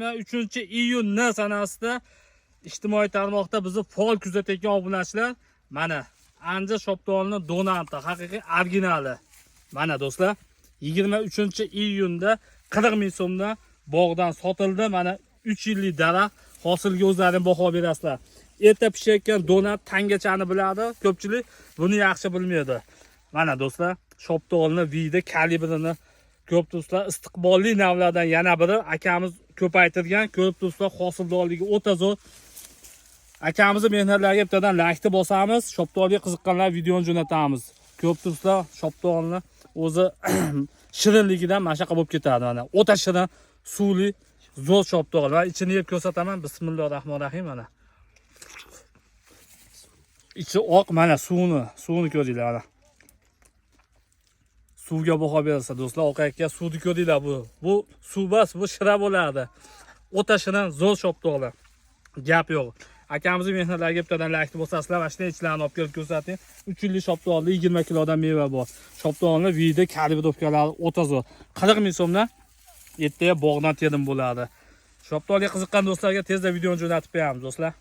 23 iyunni sanasida ijtimoiy tarmoqda bizni faol kuzatayotgan obunachilar, mana anja shoptolini donanti, haqiqiy originali. Mana, do'stlar, 23 iyunda 40 ming so'mdan bog'dan sotildi. Mana, 3 yillik daraxt, hosilga o'zlaring baho berasizlar. Erta pishayotgan donat tangachani biladi ko'pchilik, buni yaxshi bilmaydi. Mana, do'stlar, shoptolni видi, kalibrini ko'rib turibsizlar. Istiqbolli navlardan yana biri, akamiz ko'paytirgan. Ko'rib turibsizlar, hosildorligi o'ta zo'r. Akamizni mehnatlariga bittadan laykni bosamiz. Shoptolga qiziqqanlar videoni jo'natamiz. Ko'rib turibsizlar, shoptolni o'zi shirinligidan mana shunaqa bo'lib ketadi. Mana, o'ta shirin, suvli, zo'r shoptol va ichini yeb ko'rsataman. Bismillohi rohmanir rohim. Mana, ichi oq. Mana, suvini ko'ringlar. Mana, suvga baho bersa, do'stlar, oqayotgan suvni ko'ringlar. Bu suv emas, bu shira bo'ladi. O'ta shirin, zo'r shoptoli, gap yo'q. Akamizni mehnatlariga bittadan laykni bosasizlar. Mana shunday ichlarini olib kelib ko'rsating. 3 yillik shoptolda 20 kilodan meva bor. Shoptolni видi, калибровкалari o'ta zo'r. 40 ming so'mdan ertaga bog'dan terim bo'ladi. Shoptolga qiziqqan do'stlarga tezda videoni jo'natib qo'yamiz, do'stlar.